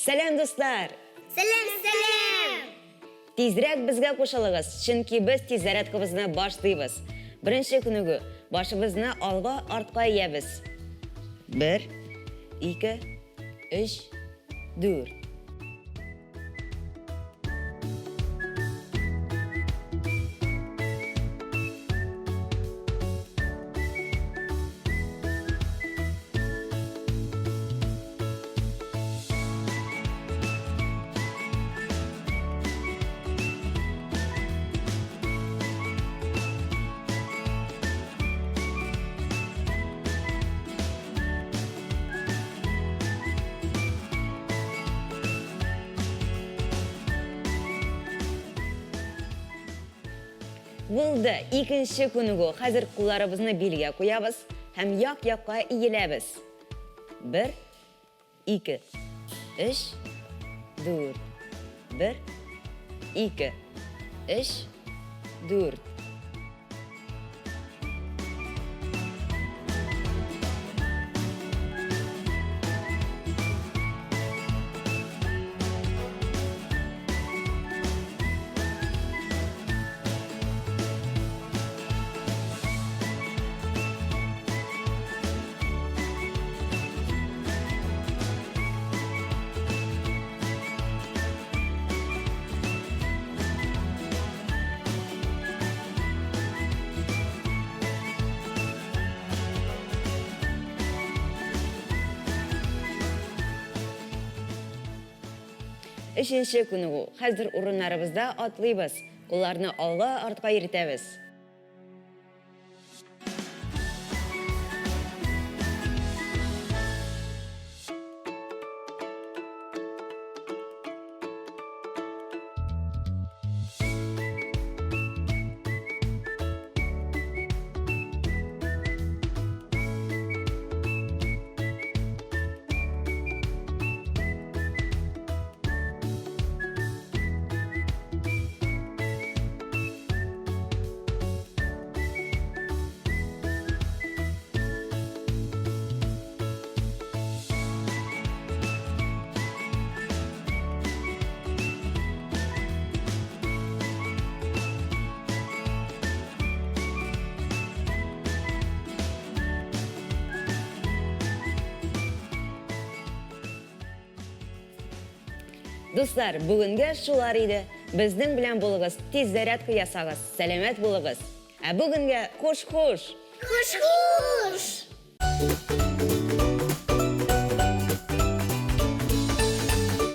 Сәлам, дуслар! Сәлам, сәлам! Тизрәк безгә кушылыгыз, чөнки без тиз зарядкабызны башлыйбыз. Беренче күнегү. Башыбызны алга, артка иябез. Бер, ике, өч, дүрт. Булды, икенче күнегү. Хәзер кулларыбызны билгә куябыз һәм як-якка иеләбез. Бер, ике, өч, дүрт. Бер, ике, өч, дүрт. Өченче күнегү. Хәзер урыннарыбызда атлыйбыз. Кулларны алга, артка йөртәбез. Дуслар, бүгенгә шулар иде. Безнең белән булыгыз, тиз зарядка ясагыз, сәламәт булыгыз. Ә бүгенгә хуш-хуш! Хуш-хуш!